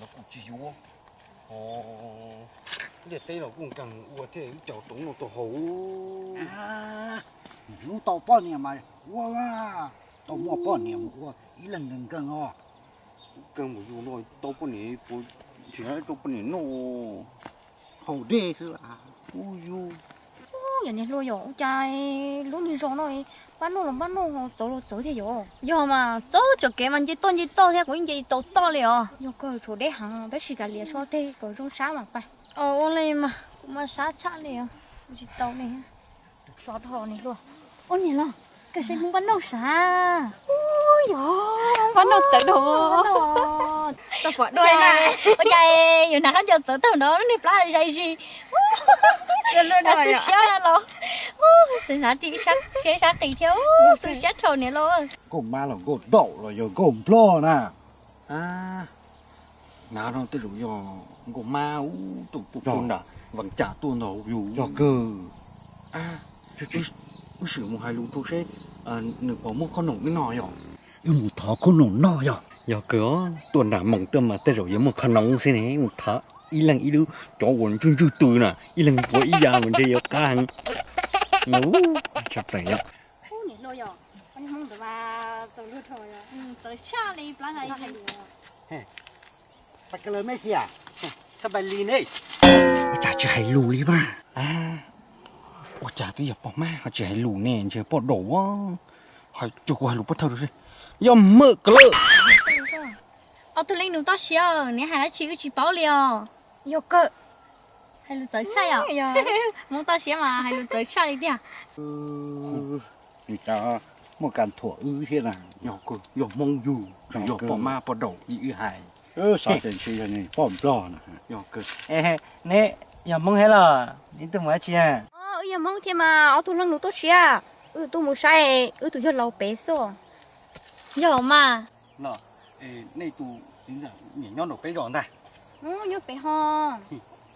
Los kuj tsis yuav. Ntiaj teb los kuj nkeeg ua thiab, wb cog toov noj tau haus. Yus tau poj niam mas ua, tau muaj poj niam mus ua ib leeg nkeeg nkeeg os. Nkeeg mus yus no tau poj niam, puas nrhiav tau poj niam noj haus dej xwb. Ub yus, yog niag hluas yog ua cas lub niag zos no npab noj los npab noj, txawv los txawv thiab yom. Yog mas txawv txawv kev mas nce toj nce toj thiab, kuv yeej nce tsis tau toj li os. Yog kawg tshuav deb heev, tab sis kav liam so teg kom zoo sab mas pais. Ua li mas kuv mas sab tshaj li os, kuv tsis tau li. So dhau niag hluas. Ua niam los, kawg saib Hmoob npab noj sav. Ub yog, npab noj txawv dhau. Tau pom dua na. Ua cas yuav hnav qab ncaws txawv tag nrho, niag plab zais zis. Xub siab los, txawm hnav tib sab qis thiab, xub siab dhau niam los. Nkauj mab los nkauj daum los yog nkauj nplog na. Hnav no tej zaum yog nkauj mab ub tuaj tuaj nram Vaj Cas tuaj ntag yus. Yog kawg. Wb sim mus hais lus rau seb nws puas muaj khob noom wb noj yom. Wb mus thov khob noom noj yog. Yog kawg, tuaj nram Moos tuaj mas tej zaum yuav muaj khob noom xwb ne, mus thov ib leeg ib lub, cov uas ntswj ntswj tw na ib leeg puav ib yam mas ntshe yuav qab heev. Tshaj plaws yom. Ub niam hluas yog, Hmoob ntawd mas txawv luag dhau, txawv tshaj li plab zais. Ua cas tsis hais lus li mas? Ua cas twb yog poj mab ho tsis hais lus ne, ntshe poj daum a. Hais cuag kuv hais lus pov thawj rau seb. Yog mam kawg lawm. Ob tug leej nus toj siab, neb hais dab tsi wb tsis paub li os. Yog kawg, hais lus txawv tshaj yom. Hmoob toj siab mas hais lus txawv tshaj li tiag. Nws cas muaj kas thuam wb thiab na. Yog Hmoob yug, tsis yog poj mab poj daum li wb hais. Xav tias ntshe yog poj nplog na. Neb yog Hmoob thiab los neb tuaj mus dab tsi? Wb yog Hmoob thiab mas ob tug leej nus toj siab, wb tuaj mus saib wb tus yawg laus pem xwb. Yog mas. Nej tus txiv ntxawm niam nyob nraum peb zos ntag. Nyob pem ho.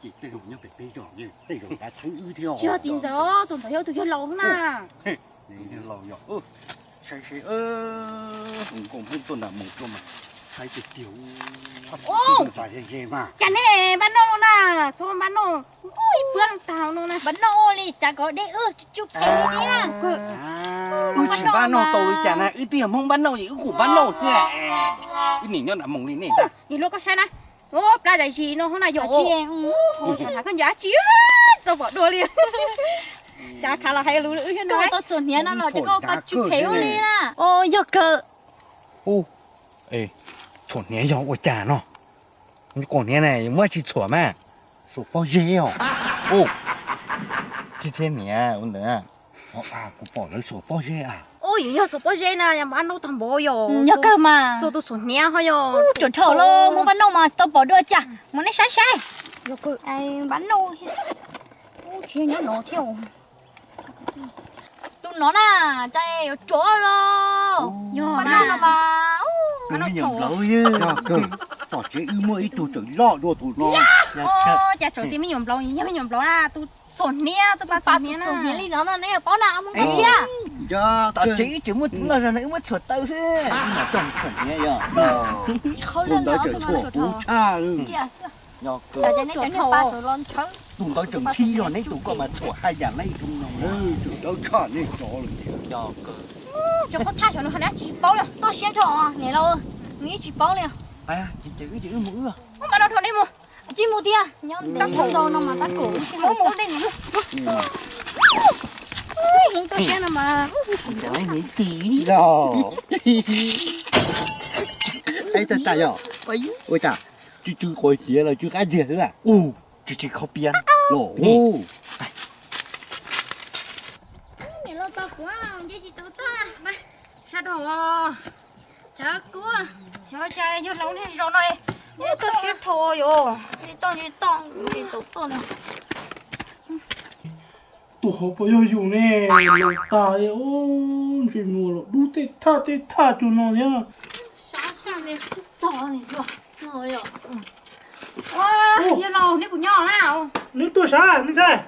Ces tej zaum nyob pem peb zos, tej zaum kav txheeb wb thiab. Tsis yog txiv ntxawm, tus ntawd yog tus yawg laus na. Tus yawg laus yog. Saib seb, tus nkauj Hmoob tuaj nram Moos tuaj mas saib tiag tiag. Cas nej npab noj no na, txhob npab noj, ib puab tag no na. Npab noj ua li cas kom dej wb tsis tsub phem li na. Wb tsis npab noj tau li cas na, wb twb yog Hmoob npab noj es wb kuj npab noj thiab. Wb nim nyob nram Moos li nej ntag. Nim luag koj saib na, plab zais zis no hov na yog. Koj txhuam hniav no los ces koj pab tsub phem ua li na. Yog kawg. Txhuam hniav yog ua cas no? Kuv hniav na muab tsis txhuam mas. Xuas pob zeb os. Tib thiab niam ua ntawd. Kuv pom lawv xuas pob zeb a. Ub, yog xuas pob zeb na, yog npab noj tag npaum yog. Yog kawg mas. Xuas tus txhuam hniav ho yog. Cuam dhau los muaj npab noj mas tau pom dua cas mas nej saib saib. Yog kawg. Npab noj. Ub, tsis nyob no thiab. Tus no na, cas yuav tsuav los. Yog npab noj mas. Tus me nyuam nplaud yog kawg. Tom tsev wb muaj ib tug tseem loj dua tus no. Cas tsaus tias me nyuam nplaud, yog me nyuam nplaud na, tus txhuam hniav, tus pas txhuam hniav li no no neb yuav paub na, Hmoob toj siab. Tom tsev wb tseem muaj loj zog no wb muab txhuam taw xwb. Tus ntawd tseem txhuam kuv tshaj. Tus ntawd tseem ntxhi yog neb tus koj mas txhuam haj yam leej tus no. Tseem dawb tshaj nej cov lawm tiag. Cov qhov thaj xyov nws ho nab tsis paub li. Toj siab nrho niam laus, nws yeej tsis paub li. Ces wb ces wb mus wb. Mus mas no dhau nej mus. Tsis mus tiag, nyob ntau no mas tab kaum mus mus dej nws. Hmoob toj siab no mas. Tsis tsis qhuav hniav los tsw qab ntxiag xwb. Tsw tsw kho pias los. Niam laus tos kuv, nce tsis tau toj. Sab dhau, tshav kub. Xyov cas yawg laus niag zos no nws tuaj siab dhau yom, toj toj toj. Tus hauv puas yog yus ne, laus tas li, ntsej muag los dub tej thaj tej thaj cuag no thiab. Sab sab ne, txog ne, txog yom. Yawg laus, neb puas nyob na? Neb tuaj sav, me ntxhais?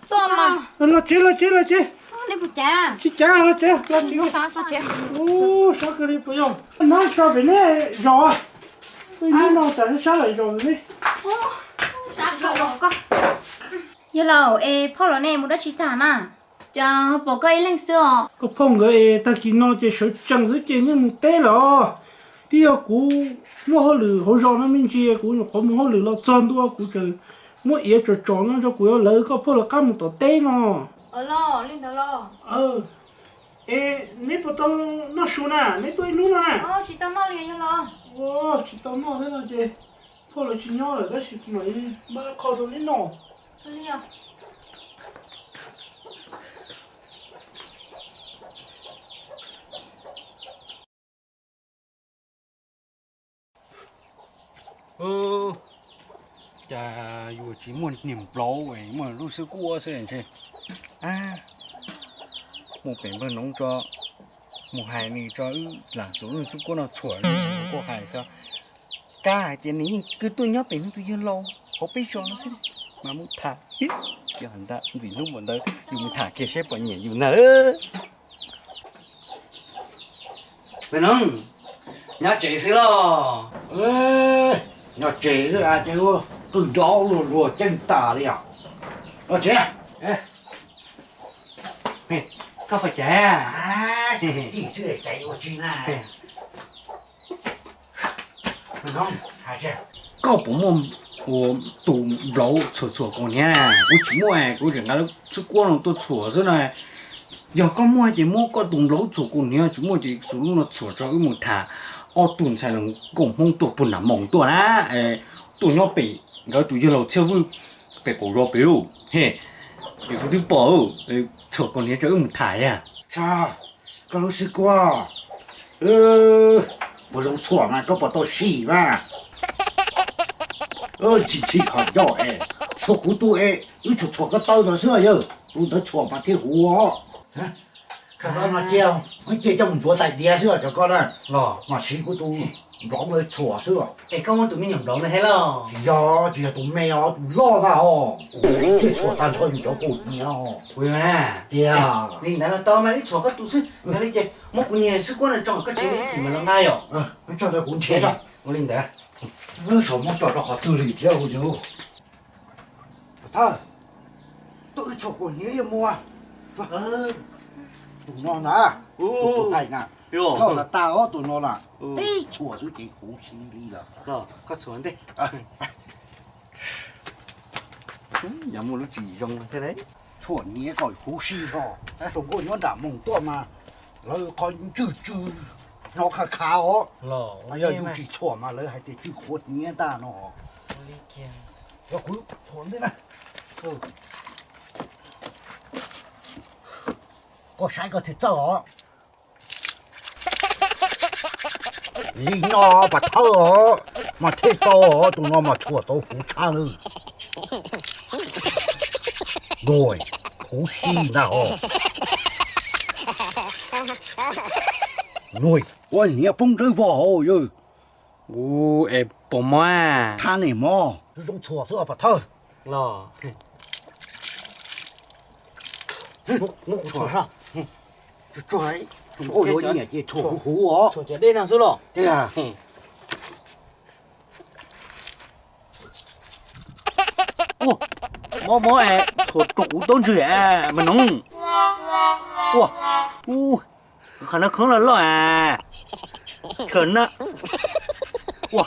Tuaj mas. Los tsev, los tsev, los tsev. Neb puas cav? Tsis cav, los tsev, los tsev. Sab sab tsev. Ub, sab kawg li puas yog? Nab so pem neb zos. Neb no cas sab lawm zos ne. Sab zos ko. Yawg laus, es phauj los nej mus dab tsi tag na? Cas pom koj ib leeg xwb os? Koj phauj nkawd es tag kis no ces sawv tsees xwb ces yeej mus teb lawm. Twb yog kuv muaj hauj lwm hauv zos no me ntsis, kuv nyuam qhuav mus hauj lwm los txog ntua kuv tseem muab iav tsom tsom no rau kuv yuav lawv koj phauj lawv qab mus tom teb no. Es neb puas tau noj su na? Neb tuaj ib hnub no na? Tsis tau noj li yawg laus. Ua, tsis tau noj thiab no ces phauj lawv tsis nyob lawm tab sis kuv mam li npaj qho rau neb noj. Cas yuav tsis muaj niag nplauv, muaj lub xwb kuab xwb ntshe. Mus pem npawg Noov tso, mus hais nws tso wb lam xuas lub xwb kuab no txhuam, kuj hais tso. Kab hais tias nws yeej kwv tuaj nyob pem hnub tus yawg laus hauv peb zos no xwb, mas mus tham. Ntxim hnub npaum ntawd yus mus tham kiag seb puas nyiam yus ntag. Peb Noov, nyob tsev xwb los? Nyob tsev xwb ces qw nrov luag luag ceeb tas li os. Los tsev. Koj puas caiv? Tsis xwb caiv ua tsi na. Koj puas muaj ua tus nplauv txhuam txhuam kaus hniav? Kuv tsis muaj, kuv tseem nqa lub xwb kuab no tuaj txhuam xwb na. Yog koj muaj ces muab koj tus nplauv txhuam kaus hniav, tsis muaj ces xuas lub no txhuam tso wb mus tham. Ob tug ntxhais los nkauj Hmoob tuaj puag nram Moos tuaj na, tuaj nyob pem nkawd tus yawg laus Txhiaj Vwj pem qaum zos pem lauj. Es kuv twb pom, txhuam kaus hniav tso wb mus tham yag. Koj lub xwb kuab puas zoo txhuam mas koj puas tau sim mas? Tsis txhim qhov ncauj es, txhuam kuv tus es wb txhuam txhuam ko taw ntawd xwb yawg, tus ntawd txhuam mas thiaj huv os. Koj no cia, cia coj mus ntxuav tais diav xwb cov ko na, mam siv kuv tus nplauv ntawd txhuam xwb. Es koj muab tus me nyuam nplauv ntawd thiab los? Tsis yog, tsis yog tus me os, tus loj ntag os, thiaj txhuam tag nrho yus cov kaus hniav os. Tiag li ntawd los tau mas wb txhuam koj tus xwb, yog li ces muab kuv niag xwb kuab no tso koj tsev ib chim mas los nqa yom. Tso ntawd kuv nrhiav tso. Ua li ntawd. Saum muab tso rau qhov twg li thiab yus? Thawj, tuaj wb txhuam kaus hniav yog muaj. Tus no na, tus tais na, loj tas tas os tus no na. Tib txhuam xwb ces huv si li lawm. Koj txhuam ntej. Yog muaj lub tsis zoo thiab. Txhuam hniav kom huv si ho. Tus nkauj nyob nram Moos tuaj mas lawv qhov ntswj tsw hnov khav khav os. Yog yus tsis txhuam mas lawv hais tias tsw qhuav hniav ntag no. Yog kuv txhuam ntej na. Koj saib koj thiaj txawj os. Li no pas thawj os, mas thiaj tau os, tus no mas txhuam tau huv tshaj nawb. Huv si ntag os. Ua hniav poob dawb vog hauv yawg. Ua es pom mog. Thab ne mog. Zoo txhuam xwb pas thawj. Los, tsuag, yuav nyiam ces txhuam huv huv os. Txhuam cov dej no xwb los? Tiag. Ua, mob mob es txhuam rau kuv taub ntswg mas noog. Ua, u, qhov no khoob los loj as. Khaws na. Ua,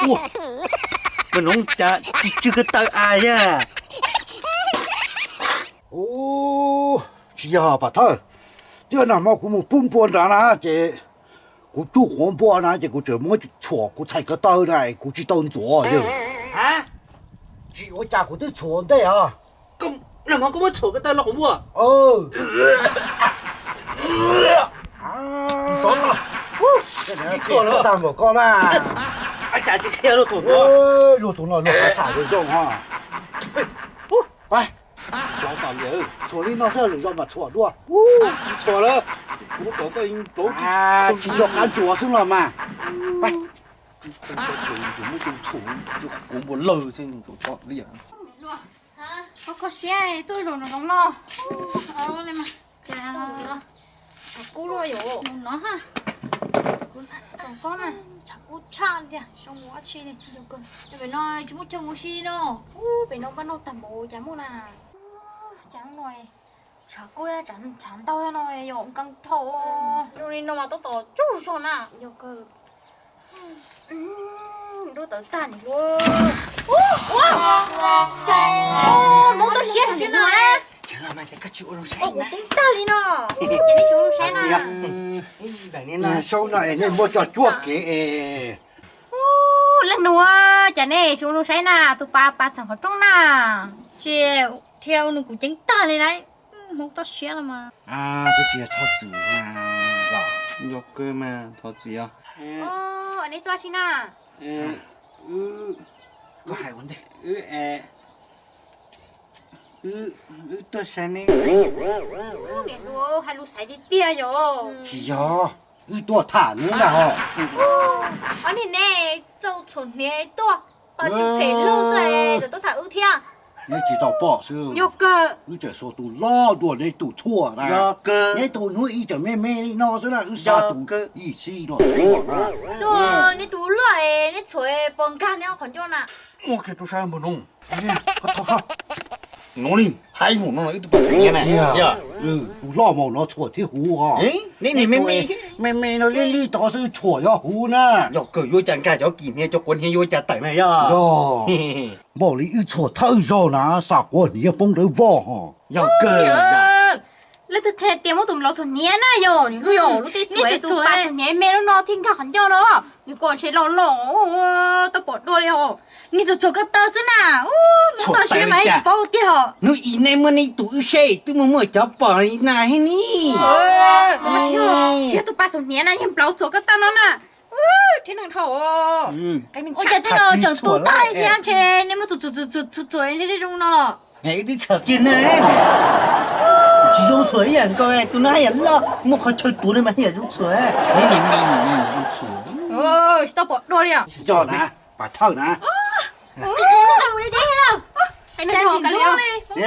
ua, mas noog cas tsw ko taw as yag. Tsis yog pas thawj, twb yog nag hmo kuv mus pub npua nrad na ces kuv tsuj quav npua na ces kuv tseem muab txhuam kuv txhais ko taw na kuv tsis tau ntxuav yawg. Tsis ua cas kuv twb txhuam ntej os. Zaum no koj muab tshuam ko taw los kuv muag. Tsis tshuam los. Tag npaum koj na. Cas tsis qhia luag thaum no. Luag tus no luag xav xav zoo zoo ho. Tshuam li no xwb lwm zaus mas tshuam dua. Tsis tshuam lawm. Kuv kom koj plaub tsis tso qab ntsuas xwb los mas. Kuv npua lawg thiab. Koj kho siab tuaj zaum no. Tshav kub luaj yom. Mus no ha. Tshav kub tshaj tiag, zoo ua dab tsi li. Pem no tsis muaj chaw mus si no. Pem no npaj noj tag npaum cas muaj na. Cas no tshav kub tshav ntau no yom, nkees dhau. Zoo li no mas tab tom tsaug zog na. Yog kawg. Nruab tawv tag nim luaj. Ua, ua, Hmoob toj siab heev na. Ua kuv ceeb tag li no. Ces nej tsis ua zoo saib na. Saib no es nej muab tso cuaj kev es. Leej nus, cas nej tsis ua zoo saib na, tus pas pas txheem qhov rooj na. Tsis dhia ua nws kuv ceeb tag li na. Hmoob toj siab los mas. Twb tsis yog txhob txwm na. Yog kawg mas thov txim os. Neb tuaj si na. Koj hais ua ntej. Wb tuaj saib neb. Niam hluas hais lus xaiv tiag tiag yom. Tsis yog, wb tuaj tham neb ntag ho. Ob niag neb txawj txhuam hniav tuaj, pab tub phem lug xwb es tuaj tham wb thiab. Neb tsis tau pom xwb. Yog kawg. Wb tseem xuas tus loj dua neb tus tshuam na. Neb tus hnub ib tseem me me li no xwb na, wb xa tus ib si no tshuam na. Tuaj neb tus loj es neb txhuam pos nkag neb qhov ncauj na. Muab kiag rau sab npoo no. Nuv li, hais mus no ib tug poj txhuam hniav na. Tus loj maum no tshuam thiab huv os. Neb niag me me, me me no li li tod xwb tshuam yog huv na. Yog kawg yuav cas nkag cov kis hniav cov quav hniav yuav cas tawm na yog. Npaum li wb tshuam thawj zaug na, xa quav hniav poob rawv voj ho. Yog kawg. Leej twg qhia tias muab tus nplaum tshuam hniav na yog, nws lub yog lub teb txhuam tus pas tshuam hniav me lub no thiaj nkag qhov ncauj no, nws kom ntshe loj loj, tau pom dua li os. Nws txhuam txhuam ko taw xwb na, muab toj siab mas tsis paub tiag os. Hnub ib neb muab neb tus wb saib twb muaj muaj cov pom li na hev ni. Tsis yog tus pas tshuam hniav na, yog nplaum txhuam ko taw no na. Rhiab neeg dhau. Ua cas tej no tseem tu tag thiab ntshe nej muab txhuam txhuam txhuam txhuam zoo no los. Wb twb txhuam kiag na. Tsis zoo txhuam ib yam nkaus, tus no haj yam loj, muaj qhov chaw tuav no mas haj yam zoo txhuam. Tsis tau pom dua li os. Yog na, pas thawj na. Neb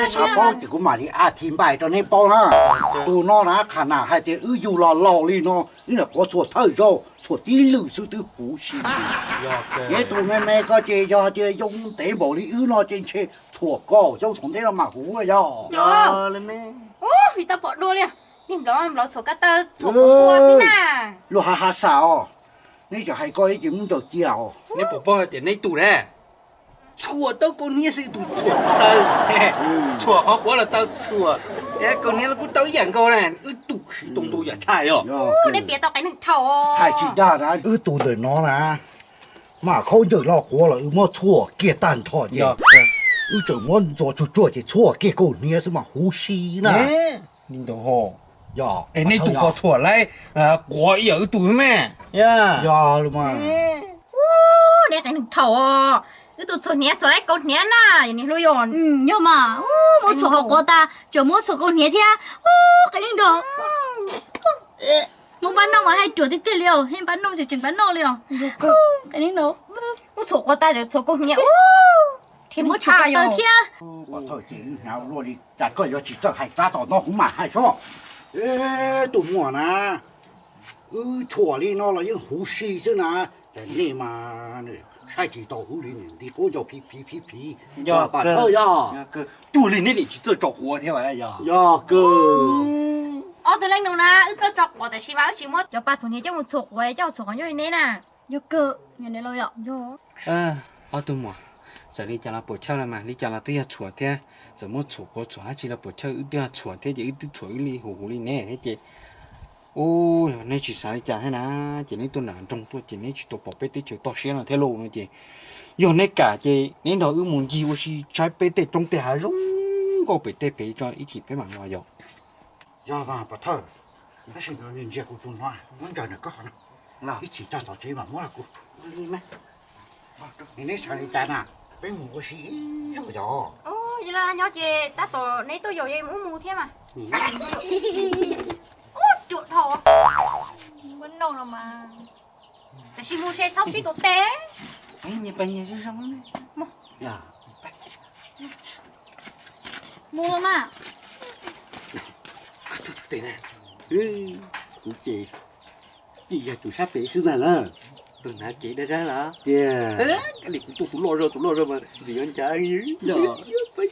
txhob paub ces kuv mam li a thi npais rau neb paub na. Tus no na qham nam hais tias wb yug los laus li no, wb nim qhuav txhuam thawj zaug, txhuam tib lwm xwb twb huv si. Neb tus me me ko ces yog hais tias yoo ntev npaum li wb no ces ntshe txhuam kaum xyoo thaum ntej no mas huv yog. Tsis tau pom dua li. Niag nplaum nplaum txhuam ko taw txhuam quav xwb na. Luag ha ha xav os. Neb tseem hais koj ib ce muab ncaws cia os. Neb puas paub hais tias neb tus na, txhuam tau kaus hniav xwb tus txhuam taw, txhuam qhov quav los tau txhuam, kaus hniav los kuj tau ib yam nkaus na, wb tus siv tau ntau yam tshaj os. Neb piav tau qee neeg dhau. Hais tsis dag na, wb tus ntawm no na, mam khaub ncaws los quav los wb muab txhuam kiag tag nrho ces wb tseem muab ntxuav tsuag tsuag ces txhuam kiag kaus hniav xwb mas huv si na. Li ntawd ho. Es nej tus ho txhuam lawm quav ib yam wb tus mas. Yog los mas. Neb qee neeg dhau. Wb tus txhuam hniav txhuam lawm kaus hniav na, yog niam hluas yog. Yog mas, muab txhuam qhov quav tas tseem muab txhuam kaus hniav thiab. Qee neeg dhau. Hmoob npab noj mas haj ruam tiag tiag li os, haj npab noj tseem tseem npab noj li os. Qee neeg dhau. Muab txhuam quav tas tseem txhuam kaus hniav. Tsis muab txhuam taw thiab. Pov thawj ces wb hnyav luaj li cas koj yuav tsis txawj hais txab tom no kuv mam hais soj. Tus muam na, wb tshuam li no los yeej huv si xwb na. Cas nej mas saib tsis taus wb li, nti qub ncauj phiv phiv phiv phiv. Pov thawj yog. Cuag li neb nim tsis txawj tso quav thiab yog. Yog kawg. Ob tug leej nus na, wb txawj tso quav tab sis mas wb tsis muab cov pas txhuam hniav coj mus txhuam quav, coj mus txhuam qhov ncauj li neb na. Yog kawg, yog neb los yog. Ob tug muam, txawm li cas los puam chawj los mas, li cas los twb yog tshuam thiab, txawm muab tshuam quav tshuam dab tsi los puam chawj, wb twb yog tshuam thiab ces wb twb tshuam wb li huv huv li neb thiab ces. Yog neb tsis xav li cas thiab na, ces neb tuaj nram nroog tuaj ces neb tsis tau pom peb teb chaws toj siab no thiab lauj no ces, yog neb kam ces neb nrog wb mus ncig ua si saib peb tej roob tej hav zoo nkaus pem tej pem tso ib chim peb mam mus yom. Yog mas pov thawj, tab sis nws ntsia kuv tus no muab ntsaws ntawm koj qhov no, ib chim txog tom tsev mam muab los kuv. Neb xav li cas na? Peb mus ua si ib zaug yom. Yog li nyob ces tab tom neb tuaj yaum ces wb mus thiab mas. Ub, ruam dhau. Muab noj los mas. Tam sim mus se txhob sib tuav tes. Mus los mas. Kuv ces, ces yog tus sab pem xwb ntag na. Tus hnav cev dag dag los tiag. Li kuv tuaj tus loj zog, tus loj zog mas ntxim yuav ncav li.